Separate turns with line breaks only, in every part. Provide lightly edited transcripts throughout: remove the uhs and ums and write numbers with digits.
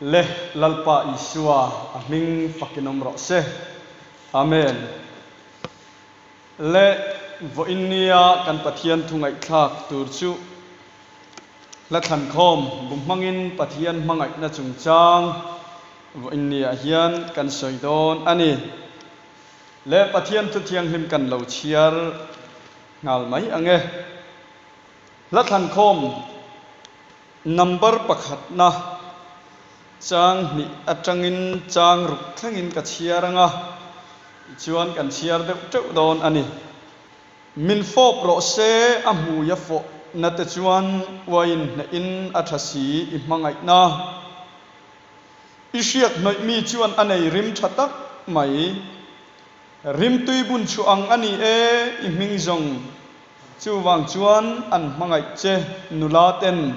Le Lalpa Isua a hming fakin awm rawh se. Amen. Le vawiin nia kan Pathian thu ngaihthlak tur chu hla thlankhawm bu hmangin Pathian hmangaihna chungchang vawiin niah hian kan sawi dawn a ni. Le Pathian thu thianghlim kan lo chhiar nghal mai ang e. Hla thlankhawm Number pakhatna chang hnih atangin chang ruk thlengin ka chhiar ang a, tichuan kan chhiar deuh teuh dawn a ni. Min fawp rawh se a hmui a fawh na te chuan uaiin hnehin a tha si i hmangaihna. I hriak hnawih mi chuan a nei rim tha tak mai. Rimtui bun chhuah ang a ni e i hming zawng. Chuvang chuan an hmangaih che nula ten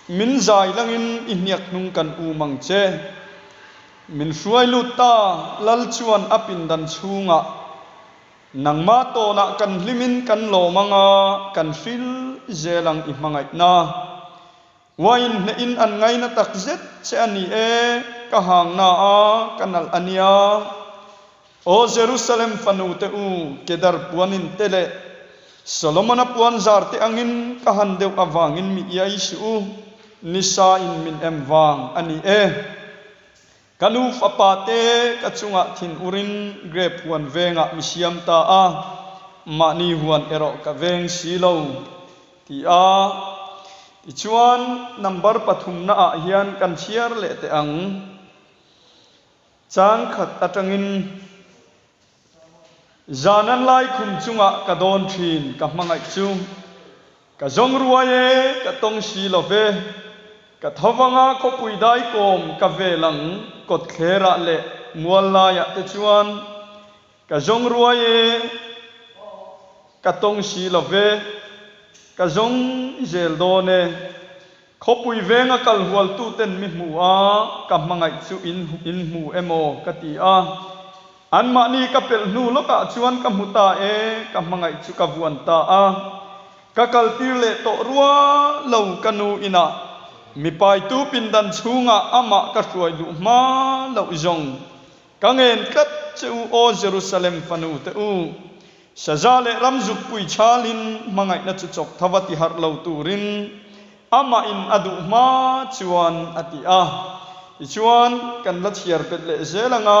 min zai langin i hniak hnung kan um ang che. Min hruai lut ta Lal chuan a pindan chhungah nangmah tawnah kan hlimin kan lawm anga kan hril zel ang i hmangaihna. Wine hnehin an ngaina tak zet che a ni e, ka hangna a, ka nalh a nia. Aw Jerusalem fanu te u, Kedar puanin te leh Solomona puan zar te angin ka han deuh avangin mi iai suh u, nisa in min em vang a ni e. Ka nu fapa te ka chungah thin urin grape huan vengah mi siam ta a, mahni huan erawh ka veng si lo. Ti a, tichuan number pathumna ah hian kan chhiar leh teh ang. Chang khat atangin zan an lai khum chungah ka dawn thin ka hmangaih chu. Ka zawng ruai e, ka tawng si lo ve. Ka tho vanga khawpui dai kawm ka vel ang kawtthlerah leh mual laiah te chuan Ka zawng ruai e, ka tawng si lo ve, ka zawng zel dawn e. Khawpui venga kal hualtu ten mi hmu a, ka hmangaih chu in in hmu emaw ka ti a. Anmahni ka pelh hnu lawkah chuan ka hmu ta e, ka hmangaih chu ka vuan ta a. Ka kaltir leh tawh rua lo ka nu inah, mipaitu pindan chhungah amah ka hruai luh hma loh zawng. Ka ngen tlat che u aw Jerusalem fanu te u, Saza leh ram zukpui chhalin hmangaihna chu chawk tho va ti harh lo turin amah in a duh hma chuan a ti a. Tichuan kan la chhiar pet leh zel anga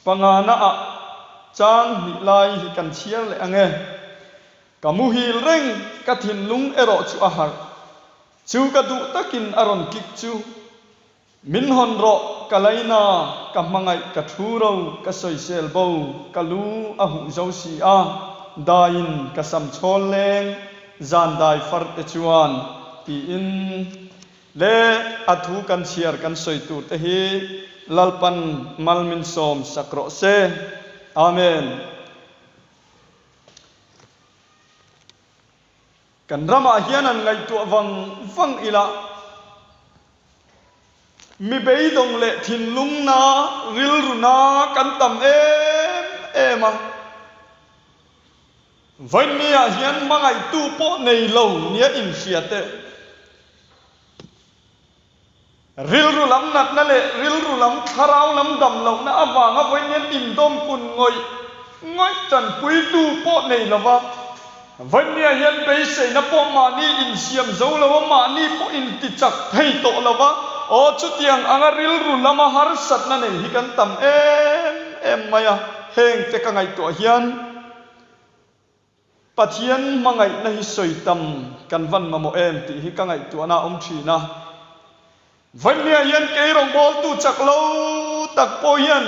pangana ah chang hnih lai hi kan chhiar leh ang e. Ka muhil reng ka thinlung erawh chu a harh. Chu ka duh takin a rawn kik chu Min hawn rawh, ka laina, ka hmangaih, ka thu ro, ka sawisel bo, ka lu a huh zo si a, daiin ka sam chhawl leng, zan dai far te chuan, tiin le a thu kan chhiar kan sawi tur te hi Lalpan mal min sawm sak rawh se. Amen. Kan ramah hian an ngaihtuah vang vang ila, mi beidawng leh thinlungna, rilruna kan tam em em a. Vawinia hian hmangaihtu pawh nei lo nia inhria teh. Rilru lam natna leh rilru lam thlarau lam dam lohna avanga vawiin indawm kun ngawih ngawih tanpuitu pawh nei lova, vawinia hian beiseina pawh mahni insiam zo lo a, mahni pawh intichak thei tawh lova, aw chutiang anga rilru lama harsatna nei hi kan tam em em mai a, hengte ka ngaihtuah hian. Pathian hmangaihna hi sawi tam kan van mamawh em tih hi ka ngaihtuahna a awm thin a. Vawinia hian kei rawngbawltu chak lo tak pawh hian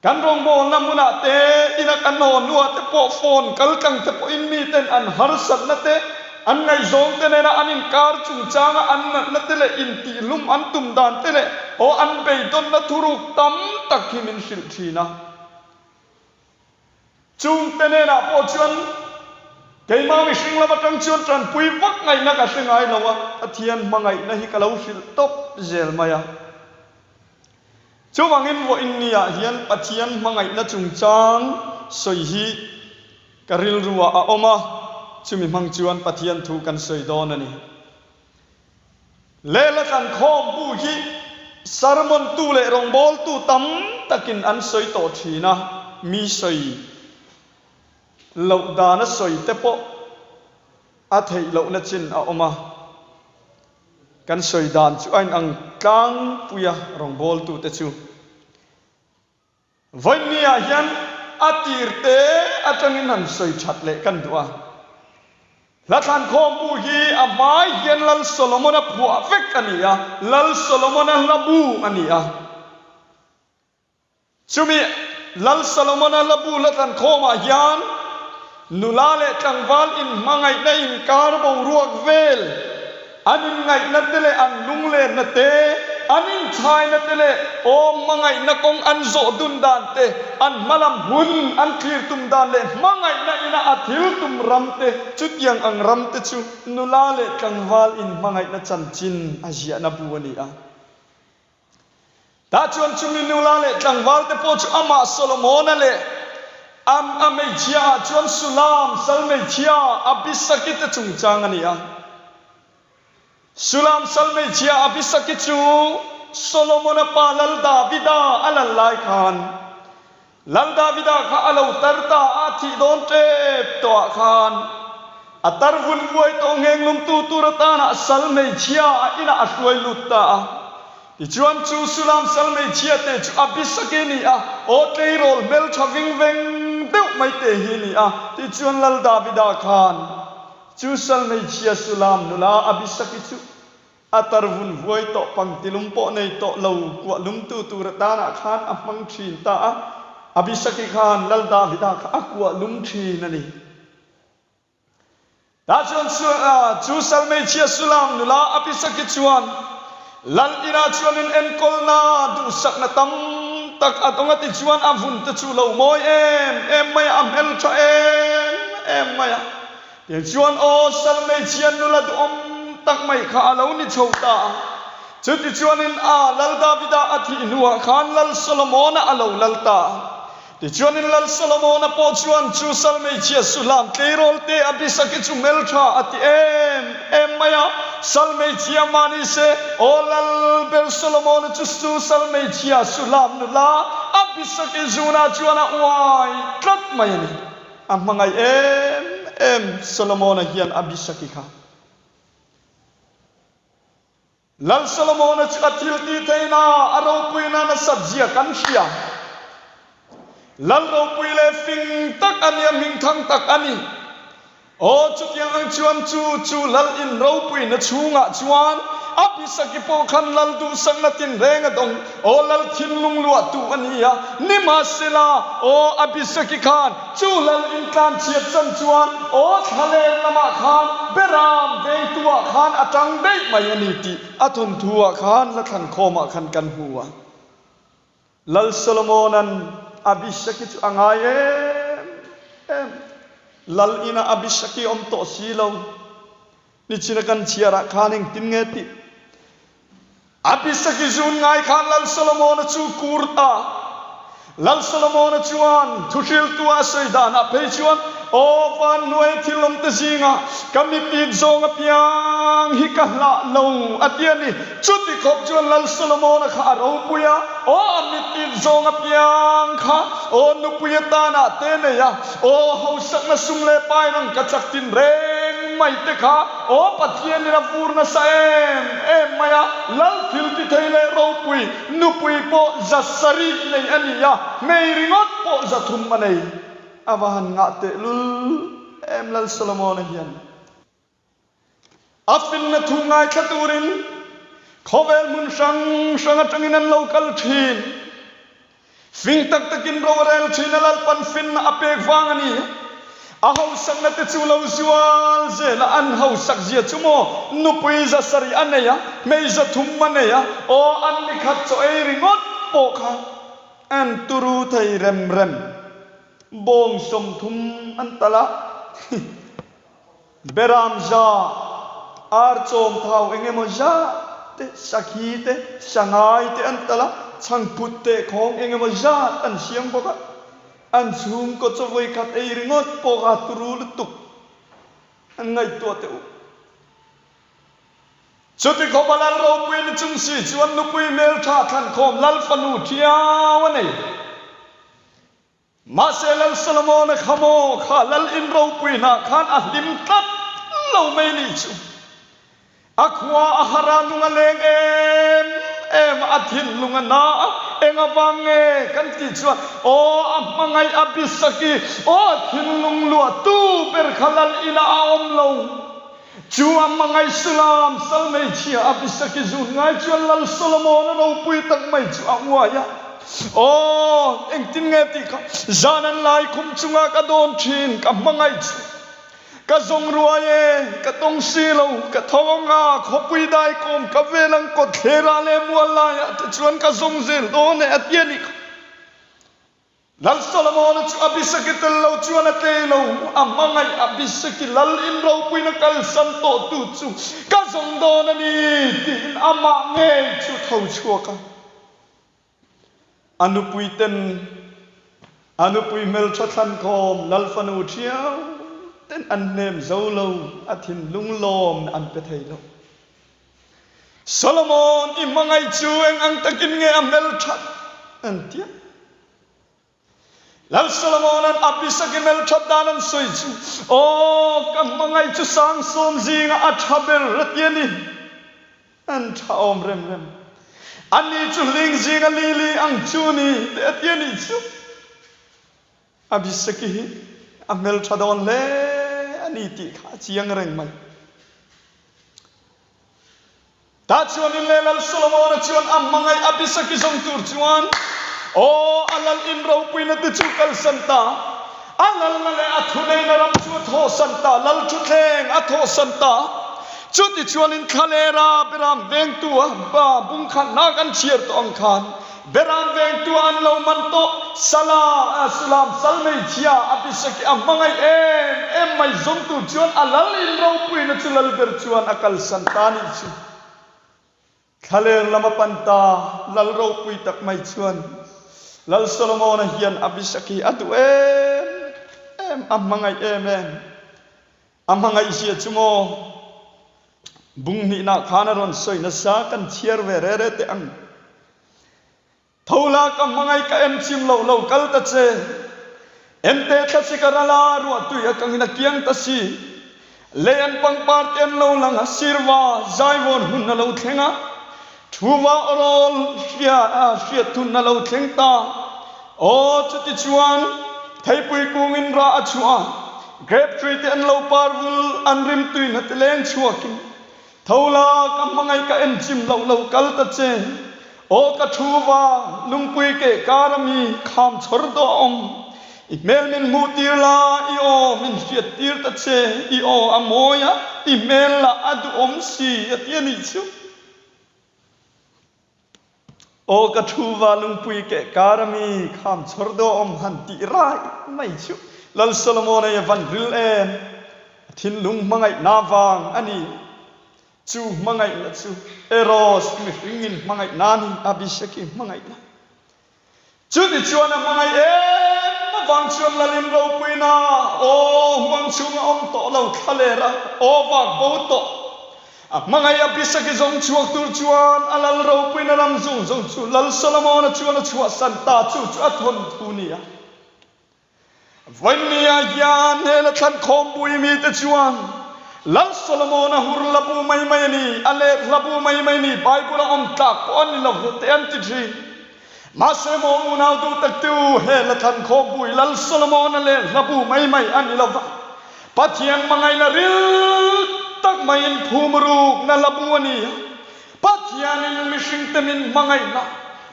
kan rawngbawlna hmunah te, ina kan haw hnuah te pawh phone kal tlang te pawhin miten an harsatna te, an ngaihzawng te nena an inkar chungchanga an natna te leh intihlum an tum dan te leh aw an beidawnna thuruk tam tak hi min hrilh thin a. Chungte hnenah pawh chuan keimah mihring lam atang chuan tanpui vak ngaihna ka hre ngai lo a, Pathian hmangaihna hi ka lo hrilh tawp zel mai a. Chuvangin vawiin niah hian Pathian hmangaihna chungchang sawi hi ka rilruah a awm a, chumi hmang chuan Pathian thu kan sawi dawn a ni. Lehla kan khawm bu hi sermon tu leh rawngbawltu tam takin an sawi tawh thin a, mi sawi loh dana sawi te pawh a theih lohna chin a awm a. Kan sawi dan chu a inang tlangpuia rawngbawltute chu. Vawinia hian a tir te atangin han sawi that leh kan duh a. Hlathlan khawmbu hi a hmai hian Lal Solomon-a phuah vek a ni a, Lal Solomon-a hla bu a ni a. Chumi Lal Solomon-a hla bu hlathlan khawmah hian nula leh tlangval inhmangaihna inkar boruak vel, An inngaihna te leh an lunglenna te, an inchhaina te leh awm hmangaihna kawng an zawh dun dan te, an hmalam hun an thlir tum dan leh hmangaihna ina a thil tum ram te, chutiang ang ram te chu nula leh tlangval inhmangaihna chanchin a ziahna bu a ni a. Tah chuan chumi nula leh tlangval te pawh chu amah Solomona leh a a hmeichhia ah chuan Sulam sal hmeichhia Abisaki te chungchang a ni a. Sulam sal hmeichhia Abisaki chu Solomona pa Lal Davida a lal lai khan Lal Davida kha a lo tar ta a, a thih dawn tep tawh ah khan a tar vun buai tawh ngheng lungtu tur atana sal hmeichhia a inah a hruai lut ta a. Tichuan chu Sulam sal hmeichhia te chu Abisaki a ni a, aw tleirawl hmeltha ving veng deuh mai te hi a ni a. Tichuan Lal Davida khan chu sal hmeichhia Sulam nula Abisaki chu A tar vun vuai tawh pangtilum pawh nei tawh lo kuah lumtu tur atanah khan a hmang thin ta a, Abisaki khan Lal Davida kha a kuah lum thin a ni. Tah chuan chu Salmeichhia Sulam nula Abisaki chuan Lal inah chuan in enkawlna duhsakna tam tak a dawng a ti chuan a vun te chu lo mawi em em mai a, a hmeltha em em mai a. Tichuan aw Salmeichhia nula duhawm tak mai kha a lo ni chho ta a. Chutichuanin a Lal Davida a thih hnuah khan Lal Solomona a lo lal ta a. Tichuanin Lal Solomona pawh chuan chu Salmeichhia Suhlam tleirawl te Abisaki chu hmeltha a ti em em mai a. Salmeichhia mah ni se, aw Lal ber Solomona chu chu Salmeichhia Suhlam nula Abisaki zunah chuan a uai tlat mai a ni. A hmangaih em em Solomona hian Abisaki kha. Lal Solomona chu a thil tih theihna a ropuina nasat zia kan hria. Lal ropui leh fing tak a nia hmingthang tak a ni. Aw chutiang ang chuan chu chu Lal in ropuina chhungah chuan Abisaki pawh khan Lal duhsakna tinreng a dawng. Aw Lal thinlung luahtu a ni a, nimahsela, aw Abisaki khan chu Lal intlan chhiat chan chuan aw thlaleng lamah khan Beram vengtuah khan a tang daih mai a ni tih a thawnthuah khan la thlankhawmah khan kan hmu a. Lal Solomona'n Abisaki chu a ngai em em. Lal inah Abisaki awm tawh si lo. Nichina kan chhiarah khan engtin nge tih Abisaki zun ngai khan Lal Solomona chu kur ta. Lal Solomona chuan thuhriltu a sawi danah phei chuan, Aw van hnuai thil awmte zingah ka mitit zawng apiang hi ka hlah lo a ti a ni. Chuti khawp chuan Lal Solomona kha a ropui a, aw a mitit zawng apiang kha aw nupui atanah te nei a, aw hausakna sum leh pai rang ka chak tin reng mai te kha aw Pathianin a vur nasa em em mai a, Lal thil ti thei leh ropui nupui pawh 700 nei a ni a, hmei ringawt pawh 300 a nei. A va han ngah tehlul em Lal Solomona hian. A finna thu ngaithla turin khawvel hmun hrang hrang atangin an lo kal thin. Fing tak takin ro a rel thin a, Lalpan finna a pek vang a ni. A hausakna te chu lo zual zel a, an hausak zia chu maw nupui 700 a nei a, hmei 300 a nei a, aw an nikhat chaw ei ringawt pawh kha an turu thei rem rem. Bawng 30 an talh a. Beram za, ar chawm thau eng emaw zat te, sakhi te, sangai te an talh a, chhangphut teh khawng eng emaw zat an siam bawk a, an chhungkaw chaw vawi khat ei ringawt pawh kha turu lutuk an ngaihtuah teh u. Chuti khawpa lal ropui ni chung si chuan nupui hmeltha thlankhawm lal fanu thiau a nei. Mahse Lal Solomona kha maw kha lal in ropui hnah khan a hlim tlat lo mai nih chu. A khua a har a lung a leng em em a, a thinlung a na a, eng avang nge kan tih chuan aw a hmangaih a bisak i aw a thinlung luah tu ber kha lal inah a awm lo. Chu a hmangaih Sulam sal hmeichhia a Abisaki zun ngai chuan Lal Solomon-a ropui tak mai chu a uai a. Aw, engtin nge tih kha zan an lai khum chunga ka dawn thin, ka hmangaih chu ka zawng ruai e, ka tawng si lo, ka tho ang a, khawpui dai kawm ka vel ang kawt thlerah leh mual laiah te chuan ka zawng zel dawn e a ti a nih kha. Lal Solomona chu Abisaki tel lo chuan a tlei lo, a hmangaih Abisaki lal in ropuina kalsan tawh tu chu ka zawng dawn a ni tiin amah ngei chu tho chhuak a. A nupui ten a nupui hmeltha thlankhawm lal fanu thiau ten an hnem zo lo, a thinlung lawm an pe thei lo. Solomon i hmangaih chu eng ang takin nge a hmelthat an tia. Lal Solomona'n Abisagi hmelthat dan an sawi chu, Aw, ka hmangaih chu sangsawm zingah a tha ber a ti a ni. An tha awm rem rem. Ani chu hling zinga lili ang chu ni te a ti a nih chu. Abisagi hi a hmeltha dawn hle a ni tih kha a chiang reng mai. Tah chuanin le Lal Solomona chuan a hmangaih Abisaki zawng tur chuan, Aw, a lal in ropuina te chu kalsan ta, a lalna leh a thuneina ram chu a thawhsan ta, lal thutthleng a thawhsan ta. Chutichuanin thlalera beram vengtu a bungkhatna kan chhiar tawh ang khan, Beram vengtu an lo man tawh, Sala, Sulam sal hmeichhia Abisaki a hmangaih em em mai zawng tur chuan a lal in ropuina chu lal ber chuan a kalsan ta nih chu. Thlaler lam a pan ta, lal ropui tak mai chuan Lal Solomona hian Abisaki a duh em em, a hmangaih em em. A hmangaihzia chu maw bung hnihna khan a rawn sawi nasa, kan chhiar ve re re teh ang. Tho la ka hmangaih ka en chim loh lo kal ta che. Ente thlasik a ral a, ruahtui a kangin a kiang ta si. Lei an pangpar te an lo lang a, sirva zaivawn hun a lo thleng a, thuva awrawl hria hriat thun a lo thleng ta. Aw, chutichuan, theipui kungin rah a chhuah a, grape tree te an lo par vul, an rimtui na te leng chhuakin, Tho la, ka hmangaih ka en chim loh lo kal ta che. Aw, ka thu va, lungpui keh kar a mi kham chhawr dawh a awm. I hmel min hmuh tir la, i aw min hriat tir ta che, i aw a mawi a, i hmel lah a duhawm si, a ti a nih chu. Aw ka thu va lungpui keh kar a mi kham chhawr dawm han tih rai mai chu Lal Solomon ei a van ril em! A thinlung hmangaihna vang a ni. Chu hmangaihna chu Eros mihringin hmangaihna a ni, Abishaki hmangaihna. Chutichuan a hmangaih em avang chuan Lalin ropuina aw huang chhunga awm tawh lo thlaler a, aw vak bo tawh. A hmangaih Abisaki zawng chhuak tur chuan a lal ropuina ram zawng zawng chu Lal Solomona chuan a chhuahsan ta chu chu a thawnthu nia. Vawinia hian hela thlan khawmpui mite chuan Lal Solomon-a hur la bu mai mai a ni, a let hla bu mai mai a ni, Bible-a awm tlak pawh a ni lo ve te an ti thin. Mahse maw unau duh taktu, hela thlan khawmpui Lal Solomon-a let hla bu mai mai a ni lo va, Pathian hmangaihna ril tak maiin phum rukna hla bu a ni a. Pathianin mihringte min hmangaihna,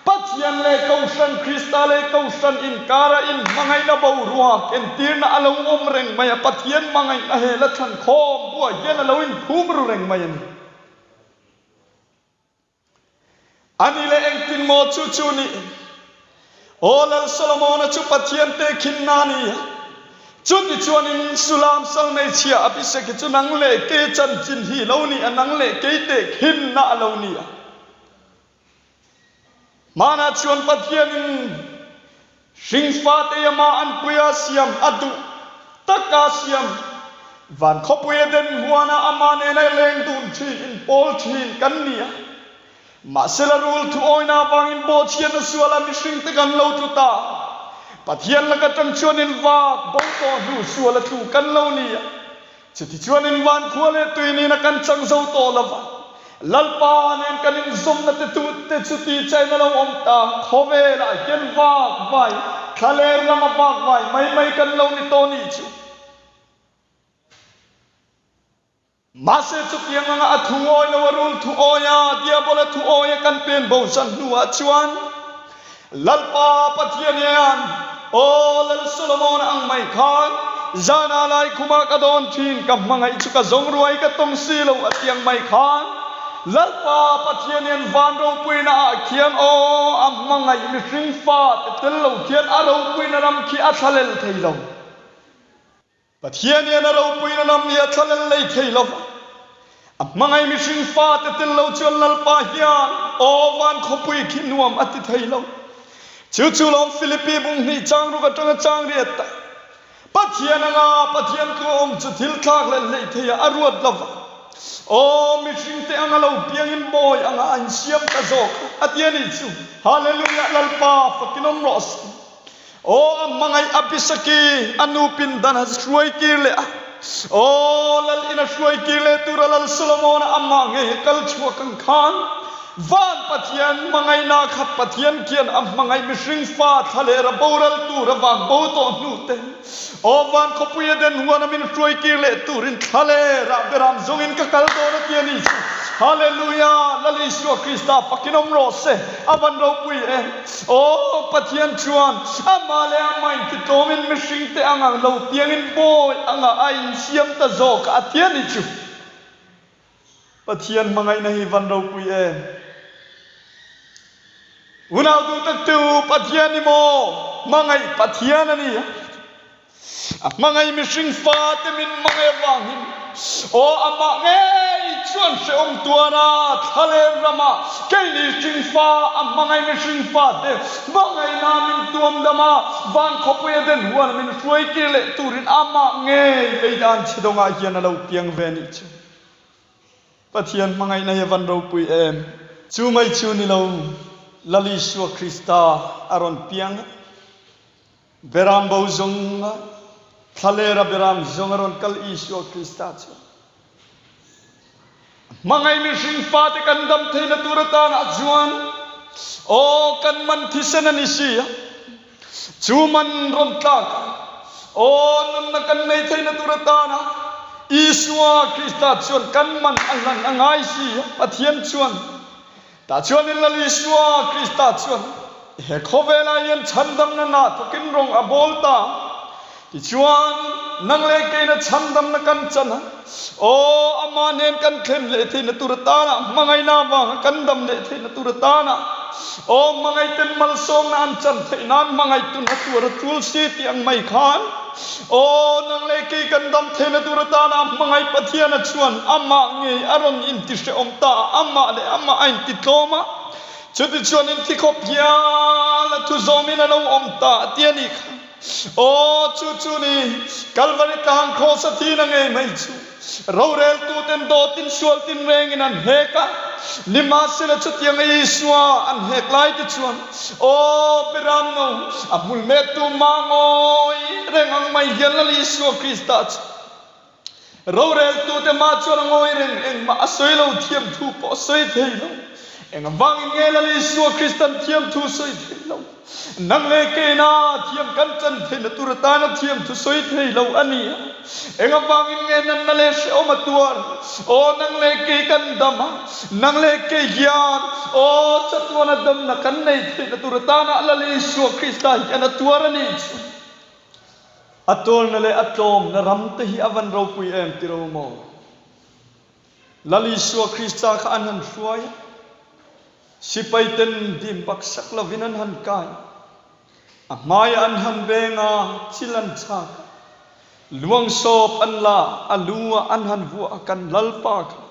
Pathian leh Kohhran, Krista leh Kohhran inkara inhmangaihna boruak entirna a lo awm reng mai a, Pathian hmangaihna he la thlan khawm buai hian a lo inphum ru reng mai a ni. A ni leh engtin maw chu chu ni? Aw Lal Solomona chu Pathian te khinna a ni a, chutichuanin Sulam sal hmeichhia Abiseki chu nang leh kei chanchin hi lo ni a, nang leh kei te khinna a lo ni a. Hmanah chuan Pathianin hringfate ama anpuia siam a duh taka siam. Van khawpui a den huana amah nena leng dun thin in pawl thin kan ni a. Mahsela rul thu awina avangin bawhchhiatna suala mihringte kan lo tlu ta. Pathian laka tang chuan in vak bo tawh hnu suala tlu kan lo ni a. Chutichuan in van khua leh tui nena kan chang zo tawh lo va. Lalpa nen kan inzawmna te tu te chu tih chain a lo awm ta. Khawvelah hian vak vai, thlaler lama vak vai mai mai kan lo ni tawh nih chu. Mahse chutiang anga a thu awi lo, a rul thu awi a, Diabola thu awi a kan pen bo zan hnuah chuan Lalpa Pathian hian, Aw Lal Solomon ang mai khan, zana lai khumah ka dawn thin, ka hmangaih chu ka zawng ruai ka tawng si lo a tiang mai khan, Lalpa Pathian hian van ropuina ah khian aw a hmangaih mihring fate tel lo khian a ropuina ram khi a thlalel thei lo. Pathian hian a ropuina lam hi a thlalel lei thei lo va, a hmangaih mihring fate tel lo chuan Lalpa hian aw van khawpui khi nuam a ti thei lo. Chu chu lawm Philippi bung hnih chang ruk atanga chang riat ta. Pathian anga Pathian tluahawm chu thil thlak leh hleih theiah a ruat lo va, aw mihringte anga lo piangin bawi anga a insiam ta zawk a ti a nih chu. Hallelujah Lalpa fakin awm rawh se. Aw a hmangaih Abisaki a nu pindan a hruai kir leh a, aw lal in a hruai kir leh tur a lal Solomona amah ngei a kal chhuak ang khan van Pathian hmangaihna kha Pathian khian a hmangaih mihring fa thla leh ra boral tur a vang bo tawh hnu te aw van khawpui a den huan a min hruai kir leh turin thla leh rah beram zawngin ka kal dawn a ti a ni chu. Hallelujah! Lal Isua Krista fakin awm rawh se, a van ropui e. Aw Pathian chuan amah leh amah intitlawmin mihringte anga lo piangin bawi anga a insiam ta zawk a ti a ni chu. Pathian hmangaihna hi van ropui em? Unau duhtaktu Pathian i maw? Hmangaih Pathian a ni a. A hmangaih mihring fate min hmangaih avangin aw amah ngei chuan hrehawm tuara thlalem ramah keini hring fa a hmangaih mihring fate hmangaihna min tuam dam a, van khawpui a den huan min hruai kir leh turin amah ngei lei dan chhe dawngah hian a lo piang ve nih chu. Pathian hmangaihna hi a van ropui em? Chu mai chu ni lo, Lal Isua Krista a rawn piang a. Beram bo zung a, thlalera beram zung a rawn kal Isua Krista chuan hmangaih mihring fate kan dam theihna tur atana chuan aw kan man thisen a ni si a, chu man rawn tlak a, aw nunna kan nei theihna tur atana Isua Krista chuan kan man a hlan a ngai si a, Pathian chuan Tah chuanin Lal Isua Krista chuan he khawvelah hian chhandamna nah thawkin rawng a bawl ta. Tichuan, nang leh keina chhandamna kan chan a, aw, amah nen kan thlen leh theihna tur atana, hmangaihna avanga kan dam leh theihna tur atana, aw, hmangaihten malsawmna an chan theih nan hmangaihtun a tuar a tul si tih ang mai khan, Aw, nang leh kei kan dam theihna tur atana hmangaih Pathiana chuan amah ngei a rawn intihrehawm ta a, amah leh amah a intitlawm a, chutichuan intikhawp hial a thu zawmin a lo awm ta a ti a nih kha. Aw, chu chu ni, Kalvari tlang Kraws a thihna ngei mai chu. Roreltuten dawtin sual tinrengin an hek a, nimahsela chutianga Isua an hek lai te chuan, Aw Beramno, a hmul mettu mah ngawi reng ang mai hian Lal Isua Krista chu roreltute mah chuan a ngawi reng, engmah a sawi lo, thiamthu pawh a sawi thei lo. Engvangin nge Lal Isua Kristan thiamthu sawi thei lo? Nang leh keina thiam kan chan theihna tur atana thiam thu sawi thei lo a ni a. Eng avangin nge nanna leh hrehawm a tuar? Aw nang leh kei kan dam a, nang leh kei hian aw chatuana damna kan nei theihna tur atana Lal Isua Krista hian a tuar a nih chu. A tuarna leh a tlawmna ram te hi a van ropui em ti ro maw? Lal Isua Krista kha an han hruai a, sipai ten dim bak sak lovin an han kai a, a hmaiah an han veng a, chil an chhak a, luang sawp an la a, lu ah an han vuah a, kan Lalpa kha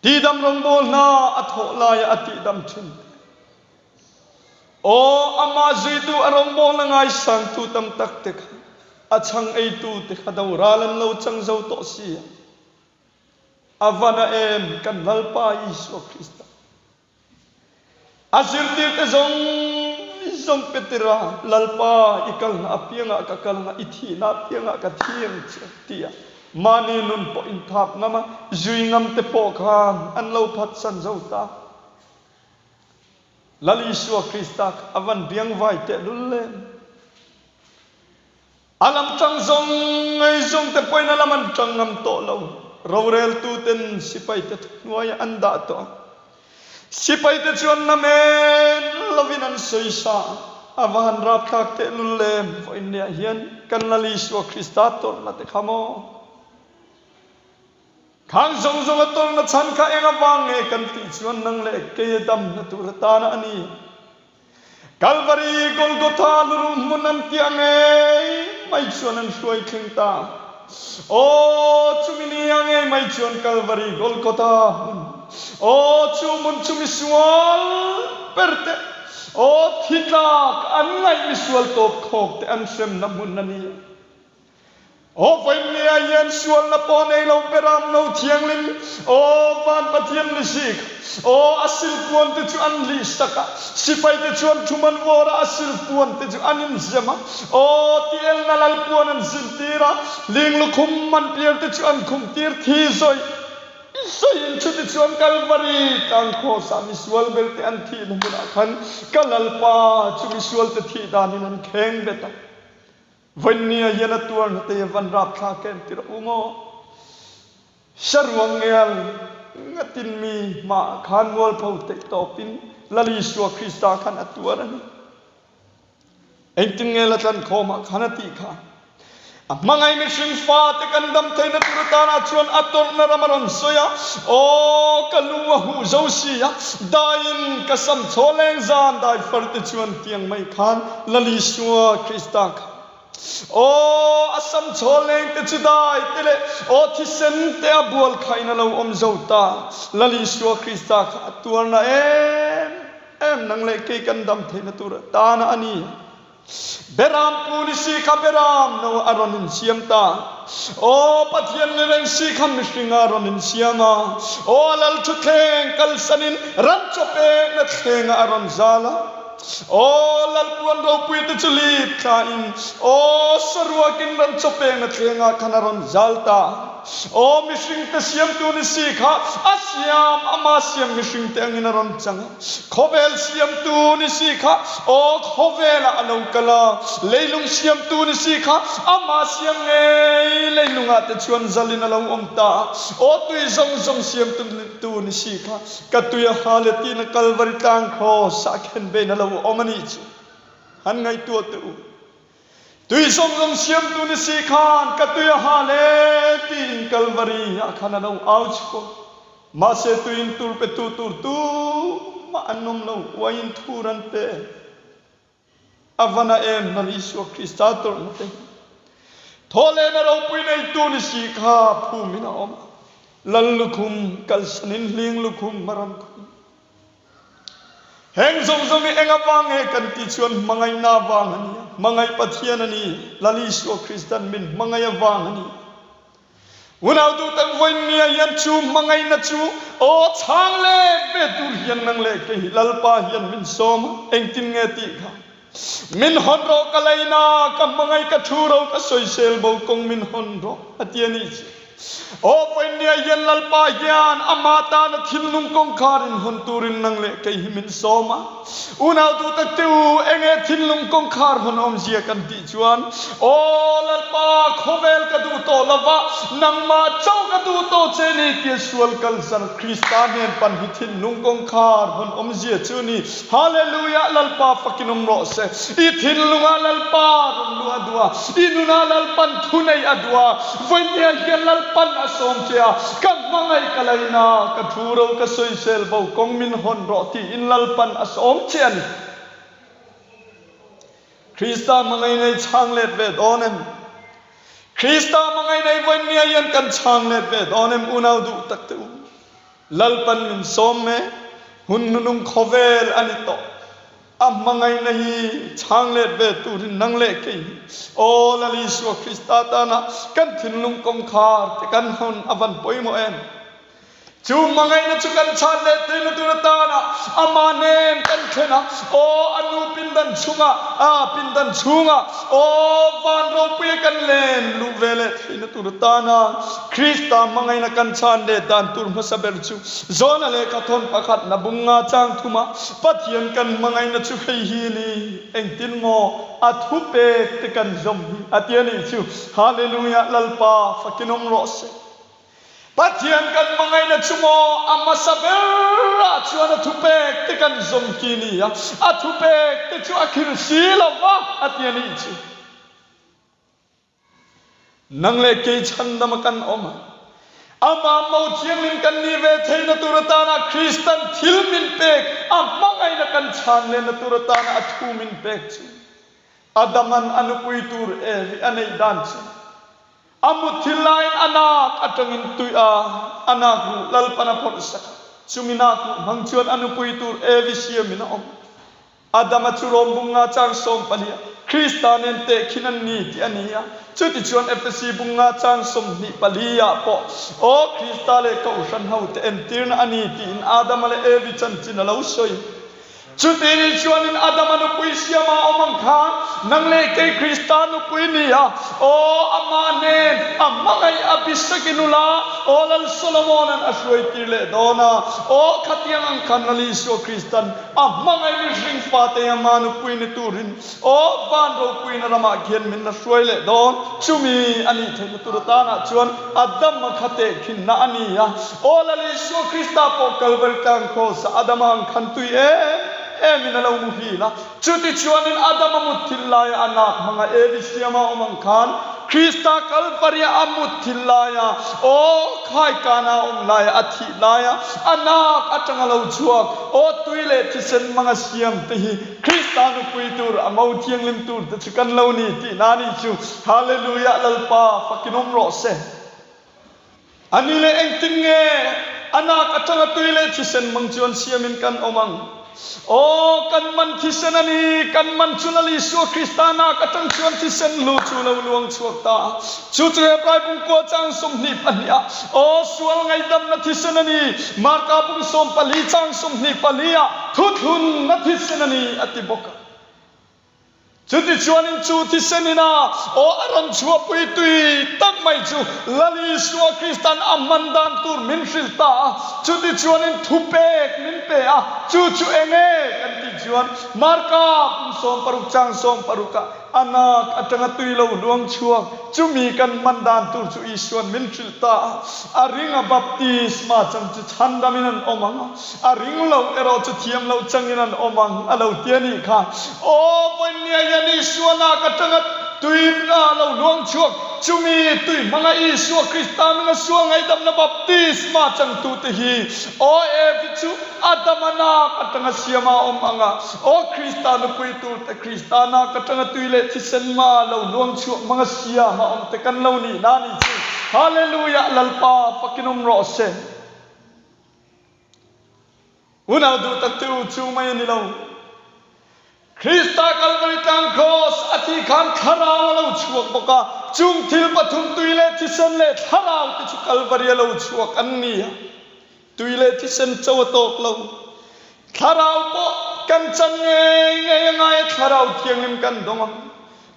tihdam rawngbawl hna a thawh laia a tihdam thin te. Aw, amah zuitu a rawngbawlna ngaisangtu tam tak te kha. A chhang eitute kha do ral an lo chang zo tawh si a. A van a em kan Lalpa Isua Krista. A zirtirte zawng zawng Petera, Lalpa, i kalna apiangah ka kal anga, i thihna apiangah ka thi ang che, ti a. Mahni nun pawh inthap ngam a, zui ngamte pawh khan an lo phatsan zo ta. Lal Isua Krista kha a van biangvai tehlul em? A lam tang zawng ngei zawng te pawhin a lam an tang ngam tawh lo. Roreltuten sipaite thuhnuaiah an dah tawh a. Sipaite chuan namen lovin an sawi sa a. A va han rapthlak tehlul lem vawiin niah hian kan Lal Isua Krista tawrhna te kha maw? Khang zawng zawng a tawrhna chhan kha eng avang nge kan tih chuan nang leh kei a damna tur atana a ni. Kalvari Golgotha luruh hmun an tih ngei mai chuan an hruai thleng ta. Aw, chumi ni a ngei mai chuan Kalvari Golgotha hmun, aw, chu hmun chu misual ber te, aw, thi tlak an ngaih misual tawp khawk te an hremna hmun a ni. Aw Vaimnia hian sualna pawh nei lo Beram no thianghlim, aw Van Pathian ni zik, aw a silpuan te chu an lih sak a, sipai te chuan thum an vawr a, a silpuan te chu an inzem a, aw tielna lalpuan an zintir a, ling lukhum man piar te chu an khum tir thi zawih zawih in chuti chuan Kalvari tlang Kraws-ah misual ber te an thihna hmunah khan ka Lalpa chu misual te thih danin an kheng bet a. Vawinia hian a tuarna te a van rapthlak em ti rawh u maw? Saruang ngial ngatin mi hmaah khan mualpho theih tawpin Lal Isua Krista khan a tuar a ni. Engtin nge la tlankhawmah khan a tih kha? A hmangaih mihring fate kan dam theihna tur atana chuan a tawrhna ram a rawn sawi a, Aw, ka lu a huh zo si a, daiin ka sam chhaw leng zan dai far te chuan tiang mai khan Lal Isua Krista kha Aw, a sam chhaw leng te chu dai te leh aw thisen te a bual khain a lo awm zo ta. Lal Isua Krista kha a tuarna em em nang leh kei kan dam theihna tur atana a ni. Beram pu ni si kha beram no a rawn insiam ta. Aw, Pathian ni reng si kha mihring a rawn insiam a. Aw, a lal thutthleng kalsanin ran chaw pekna thlengah a rawn zal a. Aw Lalpuan ropui te chu lip thla in, aw saruakin ran chaw pengna thlengah khan a rawn zal ta. Aw mihring te siamtu ni si kha a siam, ama siam mihring te angin a rawn chang a. Khawvel siamtu ni si kha aw khawvelah a lo kal a, leilung siamtu ni si kha ama siam ngei leilungah te chuan zalin a lo awm ta. Aw tui zawng zawng siamtu ni si kha Ka tui a ha le tiin a Kalvari tlang kraws ah khen vein a lo awm a nih chu han ngaihtuah teh u. Tui zawng zawng siamtu ni si khan ka tui a ha le tiin Kalvari ah khan a lo au chhuak. Mahse tuiin tur petu tur tumah an awm lo, uaiin thur an pe. A van a em Lal Isua Krista tawrhna te hi thawhlehna ropui neitu ni si kha phumin a awm a. Lal lukhum kalsanin hling lukhum a rawn khum. Heng zawng zawng hi eng avang nge kan tih chuan hmangaihna avang a ni a, hmangaih Pathian a ni, Lal Isua Kristan min hmangaih avang a ni. Unau duh tak vawinia hian chu hmangaihna chu aw chhang leh ve tur hian nang leh kei hi Lalpa hian min sawm a, engtin nge tih kha min hawn rawh ka leina ka hmangaih ka thu ro ka sawisel bo kawng min hawn rawh a ti a nih chu. Aw vawinia hian Lalpa hian ama tana thinlung kawngkhar in hawn turin nang leh kei hi min sawm a. Unau duh tak te u, enge thinlung kawngkhar hawn awmzia kan tih chuan, Aw Lalpa, khawvel ka duh tawh lo va, nangmah chauh ka duh tawh che ni tia sual kalsan Krista hnen pan hi thinlung kawngkhar hawn awmzia chu ni. Hallelujah! Lalpa fakin awm rawh se. I thinlungah Lalpa rawn luh a duh a, i nunah Lalpan thu nei a duh a, vawinia hian Lalpan a sawm che a, ka hmangaih ka laina, ka thu ro ka sawisel bo kawng min hawn rawh tiin Lalpan a sawm che a ni. Krista hmangaih nei chhang let ve dawn em? Krista hmangaih nei vawinia hian kan chhang let ve dawn em unau duh tak te u? Lalpan min sawm e, hun nunung khawvel a ni tawh. A hmangaihna hi chhang let ve turin nang leh kei hi Aw Lal Isua Krista tana kan thinlung kawngkhar te kan hawn a van pawimawh em? Chu hmangaihna chu kan chhan leh theihna tur atana amah nen kan thlen a, aw a nu pindan chhungah, a pindan chhungah, aw van ropuia kan len luh ve leh theihna tur atana Krista hmangaihna kan chhan leh dan tur hmasa ber chu Jona lehkha thawn pakhat na bunga chang thuma Pathian kan hmangaihna chu hei hi ni, engtin maw a thupek te kan zawm hi a ti a nih chu. Hallelujah Lalpa fakin awm rawh se. Pathian kan hmangaihna chu maw a hmasa berah chuan a thupek te kan zawm khi ni a, a thupek te chu a khir si lo va a ti a nih chu. Nang leh kei chhandama kan awm a, amah mo thianghlim kan nih ve theihna tur atana Kristan thil min pek a hmangaihna kan chhan lehna tur atana a thu min pek chu Adaman a nupui tur Evi a neih dan chu A mutthil laiin a nak atangin tui a, a nak ruh Lalpan a phawrh sak a. Chumi nak ruh hmang chuan a nupui tur Evi siamin a awm. Adama chu Rom bunga chang sawmpalia Krista nen tehkhin an ni tih a ni a. Chutichuan Efesi bunga chang 24 ah pawh, Aw Krista leh Kohhran hote entirna a ni tiin Adama leh Evi chanchin a lo sawi. Chuti ni chuanin Adama nupui siama awm ang khan nang leh kei Krista nupui ni a, aw amah nen a hmangaih a bisakin ula, aw Lal Solomona'n a hruaitir leh dawn a, aw khatiang ang khan Lal Isua Kristan a hmangaih mihring fate ama nupui ni turin aw van ropuina ramah khian min la hruai leh dawn. Chumi a nih theihna tur atanah chuan Adama kha tehkhinna a ni a, Aw Lal Isua Krista pawh Kalvari tlang Kraws-ah Adama ang khan tui em emin a lo muhil a. Chutichuanin Adama mutthil laia a nak hmanga Evi siama awm ang khan Krista Kalvaria a mutthil laia aw khaikana a awm laia a thih laia a nak atanga lo chhuak aw tui leh thisen hmanga siam te hi Krista nupui tur a mo thianghlim tur te chu kan lo ni tihna a nih chu. Hallelujah Lalpa fakin awm rawh se. A ni leh engtin nge a nak atanga tui leh thisen hmang chuan siamin kan awm ang? Aw, kan man thisen a ni, kan man chu Lal Isua Krista nak atang chuan thisen hlu chu lo luang chhuak ta a. Chu chu Hebrai bungkua chang 22 ah, Aw, sual ngaihdamna thisen a ni, Marka bung 14 chang 24 ah, thuthlunna thisen a ni, a ti bawk a. Chutichuanin chu thisen ina aw a rawn chhuahpui tui tak mai chu Lal Isua Kristan a hman dan tur min hrilh ta a. Chutichuanin thupek min pe a, chu chu eng nge kan tih chuan Marka kum 60 chang 60 ah a nak atanga tui lo luang chhuak chumi kan hman dan tur chu Isuan min hrilh ta a. A ringa baptisma chang chu chhandamin an awm ang a. A ring lo erawh chu thiam loh changin an awm ang a lo ti a nih kha. Aw, vawinia hian Isua nak atanga tui a lo luang chhuak, chumi tui hmanga Isua Krista minga sua ngaihdamna baptisma changtute hi aw Evi chu Adama nak atanga siama awm ang a, aw Krista nupui turte Krista nak atanga tui leh thisen ma lo luang chhuak hmanga siama awm te kan lo nih na a nih chu. Hallelujah Lalpa fakin awm rawh se. Unau duh tak te u chu mai a ni lo. Krista Kalvari tlang Kraws a thih khan thlarau a lo chhuak bawk a, chung thil pathum tui leh thisen leh thlarau te chu Kalvari a lo chhuak an ni a. Tui leh thisen cho a tawk lo. Thlarau pawh kan chan ngei ngei a ngai a, thlarau thianghlim kan dawng ang.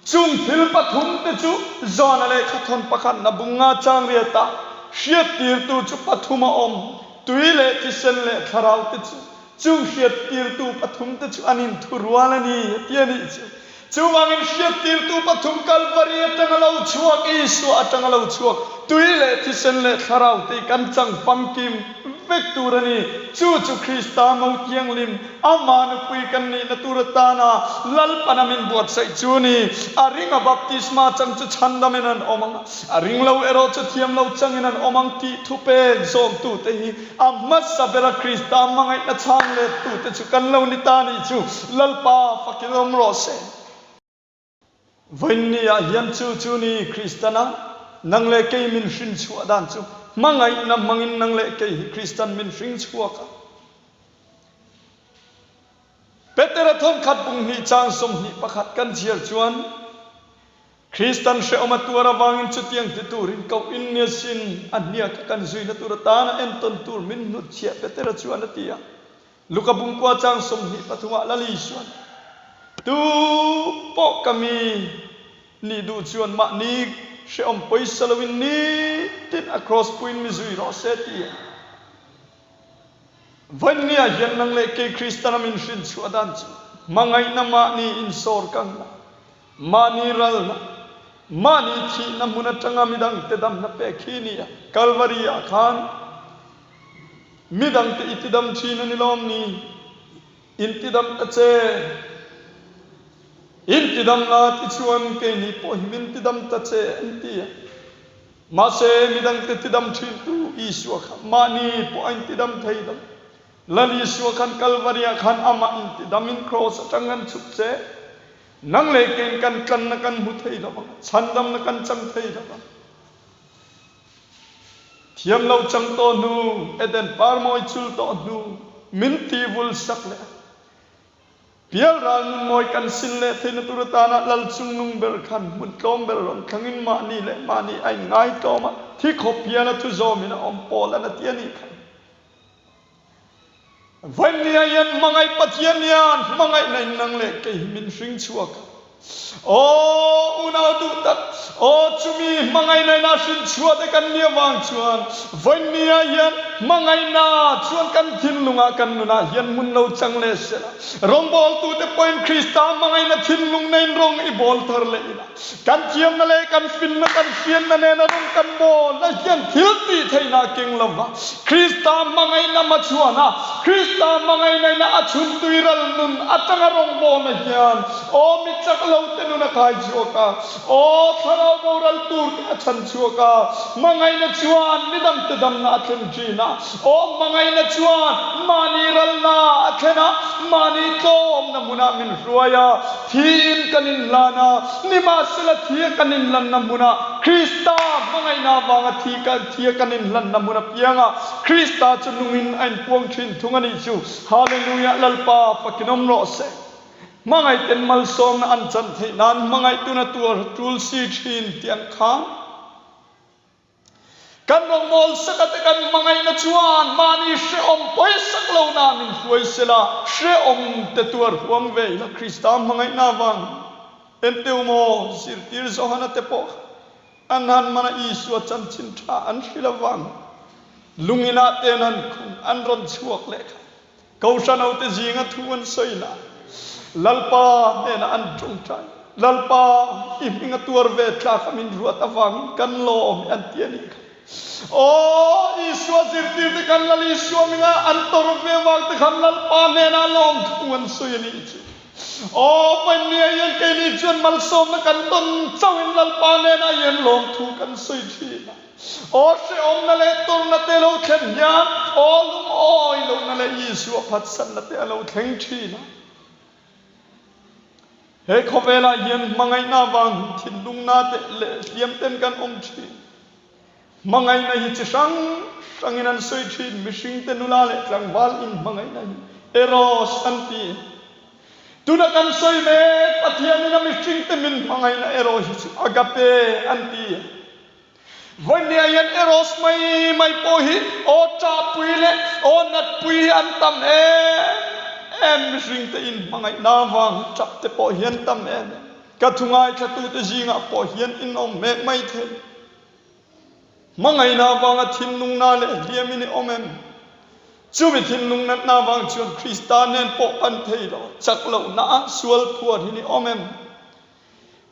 Chung thil pathum te chu Jona lehkha thawn pakhatna bunga chang riata hriattirtu chu pathum a awm, tui leh thisen leh thlarau te chu. Chung hriattirtu pathum te chu an inthurual a ni, a ti a nih chu. Chuvangin hriattirtu pathum Kalvari atanga lo chhuak, Isua atanga lo chhuak, tui leh thisen leh thlarau te hi kan chang famkim vek tur a ni. Chu chu Krista mo thianghlim Amah nupui kan nihna tur atana Lalpana min buatsaih chu ni. A ring a baptisma chang chu chhandamin an awm ang a, a ring lo erawh chu thiam lo changin an awm ang tih thupek zawmtute hi a hmasa bera Krista hmangaihna chhang lettute chu kan lo ni ta nih chu Lalpa fakin awm rawh se. Vawiinni ah hian chu chu ni Kristana nang leh kei min hrin chhuah dan chu hmangaihna hmangin nang leh kei hi Kristan min hring chhuak a. Petera. thawnkhat bung hnih chang 21 kan chhiar chuan, Kristan hrehawm a tuar avangin chutiang ti turin koh in nia sin, a hniak a kan zuina tur atana entawn tur min hnutchhiah Petera chuan a ti a. Luka bungkua chang 23 ah Lali chuan, Tu pawh ka mi nih duh chuan mahni hrehawm pawisa loin nitin a cross puiin mi zui rawh se ti a. Vawinia hian nang leh kei Kristana min hrinchhuah dan chu hmangaihna mahni insawr kangna, Mahni ralna, mahni thihna hmun atanga midangte damna pek hi nia. Kalvari-ah khan midangte i tidam thin a ni lawm ni? Intidam ta che. Intidam la tichuan keini pawh hi min tidam ta che an ti a. Mahse midangte tidam thintu Isua kha mahni pawh a intidam thei lo. Lal Isua khan Kalvari-ah khan amah intidamin kraws atang an chhuk che. Nang leh kein kan tlanna kan hmu thei lo vang, chhandamna kan chang thei lo vang. Thiam lo chang tawh hnu, Eden par mawi chul tawh hnu, min ti vul sak leh a. Pial ral nun mawi kan sin leh theihna tur atana Lal chungnung ber khan hmun tlawm ber rawn thlangin mahni leh mahni a inngai tlawm a, thi khawp hian a thu zawmin a awm pawl a na ti a nih kha. Vawinia hian hmangaih Pathian hian hmangaihna in nang leh kei hi min hring chhuak a. Aw unau duh tak, aw chumi hmangaihna in a hrin chhuah te kan nih avang chuan vawinia hian hmangaihna chuan kan thinlungah kan nunah hian hmun lo chang leh sela. Rawngbawltute pawhin Krista hmangaihna thinlung neiin rawng i bawl thar leh ila. Kan thiamna leh kan finna kan hriatna nena rawng kan bawl a hian thil tih theihna a keng lo va. Krista hmangaihna hmachhuana, Krista hmangaihnaina a chhun tuiral nun atanga rawng bawlna hian aw mi chak lo te nun a khai chhuak a, aw thlarau boral tur te a chhan chhuak a, hmangaihna chuan midangte damna a thlen thin a, aw hmangaihna chuan mahni ralna a thlen a, mahni tlawmna hmunah min hruai a. Thiin kan inhlan a, nimahsela thia kan inhlanna hmunah Krista hmangaihna avanga thi kan thia kan inhlanna hmun apianga Krista chu nungin a inpuang thin thung a nih chu. Hallelujah Lalpa fakin awm rawh se. Hmangaihten malsawmna an chan theih nan hmangaihtuna tuar tul si thin tih an khan. Kan rawngbawl saka te kan hmangaihna chuan mahni hrehawm pawisak lo na min hruai sela, hrehawm te tuar huam ve ila Krista hmangaihna avang enteu maw zirtir Johana te pawh kha an han mana Isua chanchin tha an hrilh avang lungin ah ten han khung an rawn chhuak leh kha Kohhran hote zinga thu an sawi na Lalpa hnenah an tawngtai. Lalpa, i hming a tuar ve tlak a min ruat avangin kan lawm i an ti a nih kha. Aw, Isua zirtirte khan Lal Isua hminga an tawr ve vang te khan Lalpa hnenah lawm thu an sawi a nih chu. Aw, Paimnia hian keini chuan malsawmna kan tawn chauhin Lalpa hnenah hian lawmthu kan sawi thin a. Aw hrehawmna leh tawrhna te lo thlen hian aw lungawi lohna leh Isua phatsanna te a lo thleng thin a. He khawvelah hian hmangaihna avang hi thinlungna te leh hliam ten kan awm thin. Hmangaihna hi chi hrang hrangin an sawi thin, mihringte nula leh tlangval inhmangaihna hi Eros an ti. Tuna kan sawi mek Pathianin a mihringte min hmangaihna erawh hi chu Agape an ti. Vawinia hian Eros mai mai pawh hi aw ṭahpui leh aw natpui hi an tam em em, mihringte inhmangaihna avang ṭap te pawh hi an tam em em. Ka thu ngaithlatute zingah pawh hian in awm mek mai thei. Hmangaihna avanga thinlungna leh hliamin i awm em? Chumi thinlung natna avang chuan Krista nen pawh pan thei lo, chak lohna ah sual phuar hi ni awm em?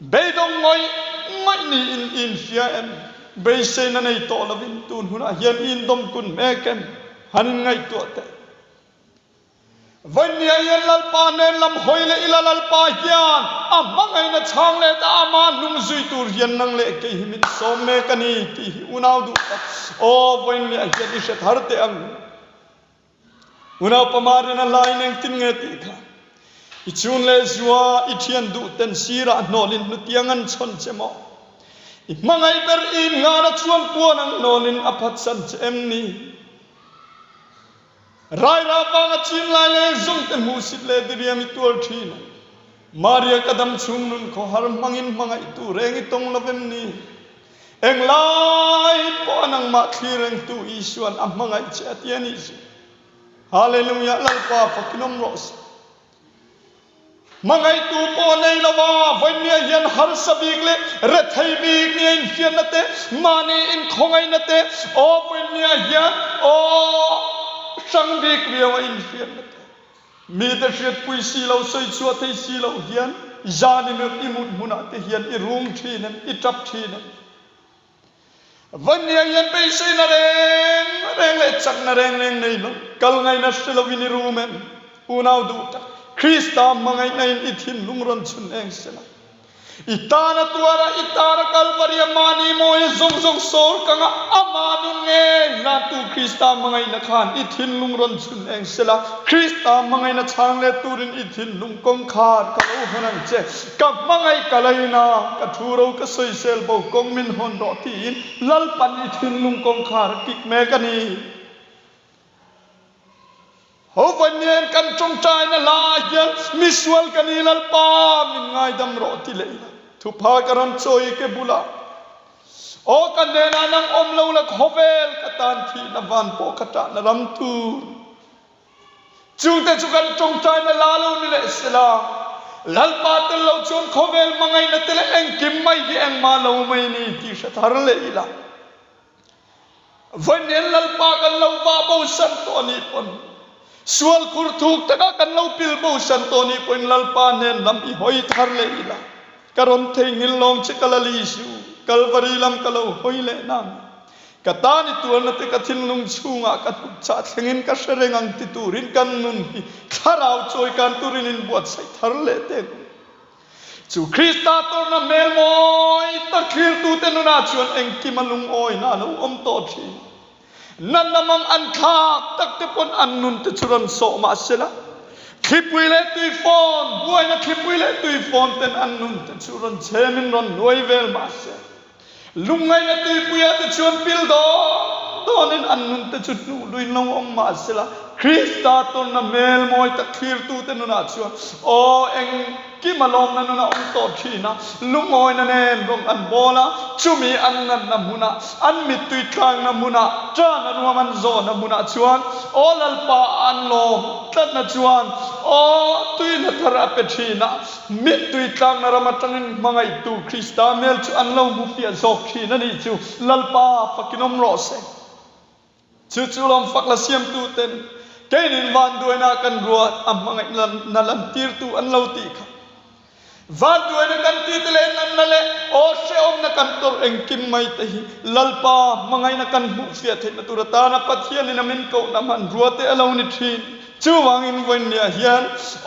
Beidawng ngawih ngawih niin i inhria em? Beiseina nei tawh lovin tun hunah hian i indawm kun mek em? Han inngaihtuah teh. Vawinia hian Lalpa nen lam hawi leh ila Lalpa hian a hmangaihna chhang leh ta ama hnung zui tur hian nang leh kei hi min sawm mek a ni tih hi unau duh tak aw vawinia hian i hre thar teh ang. Unau pamarin a hlain engtin nge tih kha i chhun leh zua i thian duh ten sirah hnawlin hnutiang an chhawn che maw? I hmangaih ber i innghahna chuan puan ang hnawlin a phatsan che em ni? Rairah vanga chin lai leh zawng te hmuhsit leh diriam i tuar thin a. Maria ka dam chhung nun khawhar hmangin hmangaihtu reng i tawng lo vem ni? Englai pawh a nangmah thlir rengtu Isua'n a hmangaih che a ti a nih chu. Hallelujah Lalpa fakin awm rawh se. Hmangaihtu pawh nei lo a, vawinia hian harsa bik leh rethei bik nia inhriatna te, mahni inkhawngaihna te, aw vawinia hian aw hrang bik riau a inhriatna te, mite hriatpui si lo, sawi chhuah thei si lo hian zan i mut hmunah te hian i rum thin em, i tap thin em? Vania hian beiseina reng reng leh chakna reng reng nei lo, kal ngaihna hre lovin i rum em? Unau duh tak, Krista hmangaihna in i thinlung rawn chhun eng sela. I tana tuara, i tana Kalvaria mahni mawi zawng zawng sawr kanga ama nun ngei hlantu Krista hmangaihna khan i thinlung rawn chhun eng sela. Krista hmangaihna chhang let turin i thinlung kawngkhar ka lo hawn ang che. Ka hmangaih ka laina, ka thu ro ka sawisel bo kawng min hawn rawh tiin Lalpan i thinlung kawngkhar a kik mek a ni. Ho Vanian kan tawngtaina hla hian misual ka ni Lalpa min ngaidam rawh ti leh ila thupha ka rawn chawi ke bulah Aw ka hnenah nang awm lo la khawvel ka tan thihna van pawh ka tahna ram tur. Chungte chu kan tawngtaina la lo ni leh sela, Lalpa tel lo chuan khawvel hmangaihna te leh engkim mai hi engmah lo mai ni tih hre thar leh ila. Vawiin Lalpa kan lo vah bo san tawh anih pawn, sual khur thuk takah kan lo pil bo san tawh anih pawhin Lalpa hnen lam i hawi thar leh ila. Ka rawn theihnghilh lawng che ka la li su, Kalvari lam ka lo hawi leh nang. Ka tan i tuarna te ka thinlung chhungah ka hnuk chah thlengin ka hre reng ang ti turin kan nun hi thlarau chawi kan turin in buatsaih thar leh teh ang. Chu Krista tawrhna hmel mawi tak thlirtute nunah chuan engkim a lungawina a lo awm tawh thin. Natna mang an thlak tak te pawn an nun te chu rawn sawh mah se la, thlipui leh tuifawn, buaina thlipui leh tuifawn ten an nun te chu rawn chhem in rawn nuai vel mah se, lungngaihna tuipuia te chuan pil dawn dawn in an nun te chu hnuh luin lo awm mah se la, Krista tawnna hmel mawi tak thlirtu te nunah chuan aw eng Kima lawmna nun a awm tawh thin a, lungawina nen rawng an bawl a, chumi an natna hmunah, an mittui tlangna hmunah, ṭana ruam an zawhna hmunah chuan Aw Lalpa a an lawm tlatna chuan Aw tuina thar a pe thin a, mittui tlangna ram aṭangin hmangaihtu Krista hmel chu an lo hmu fiah zawk thin a nih chu Lalpa fakin awm rawh se. Chu chu lawm fak la siamtu ten keinin vanduaina kan ruat a hmangaih na lantirtu an lo tih kha. Vanduaina kan ti te leh nanna leh aw hrehawmna kan tawrh engkim mai te hi Lalpa hmangaihna kan hmuh fiah theihna tur atana Pathianin a min kohna hmanrua te a lo ni thin. Chuvangin vawinia hian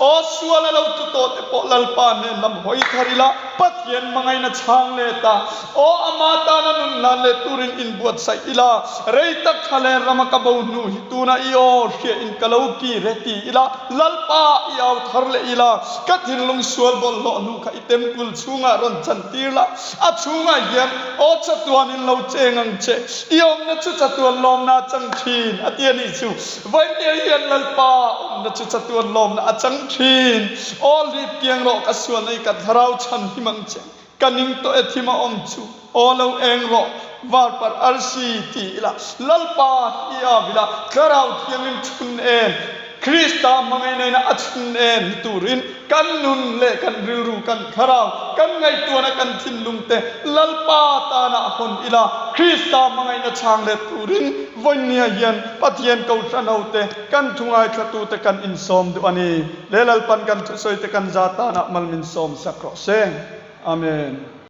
aw sual a lo tu tawh te pawh Lalpa nen lam hawi thar ila, Pathian hmangaihna chhang let a, aw ama tana nun hlan leh turin inbuatsaih ila, rei tak thla leh rama ka bo hnu hi tuna i aw hriah in ka lo kir e ti ila, Lalpa i au thar leh ila, ka thinlung sual bawlhhlawh hnu kha i temple chhungah rawn chantir la, a chhungah hian aw chatuan in lo cheng ang che, i awmna chu chatuan lawmna a chang thin a ti a nih chu. Vawinia hian Lalpa awmna chu chatuan lawmna a chang thin. Aw hlip piang rawh ka sual nei ka thlarau chhan him ang che. Ka ning tawh e thim a awm chu. Aw lo eng rawh varparh arsi ti ila Lalpa hi a vila thlarau thiangin chhun em Krista hmangaihnaina a chhun em ni turin kan nun leh kan rilru kan thlarau kan ngaihtuahna kan thinlung te Lalpa tanah hawn ila Krista hmangaihna chhang let turin Vawinia hian Pathian Kohhran hote kan thu ngaithlatute kan insawm duh a ni. Le Lalpan kan thusawi te kan za tanah mal min sawm sak rawh se. Amen.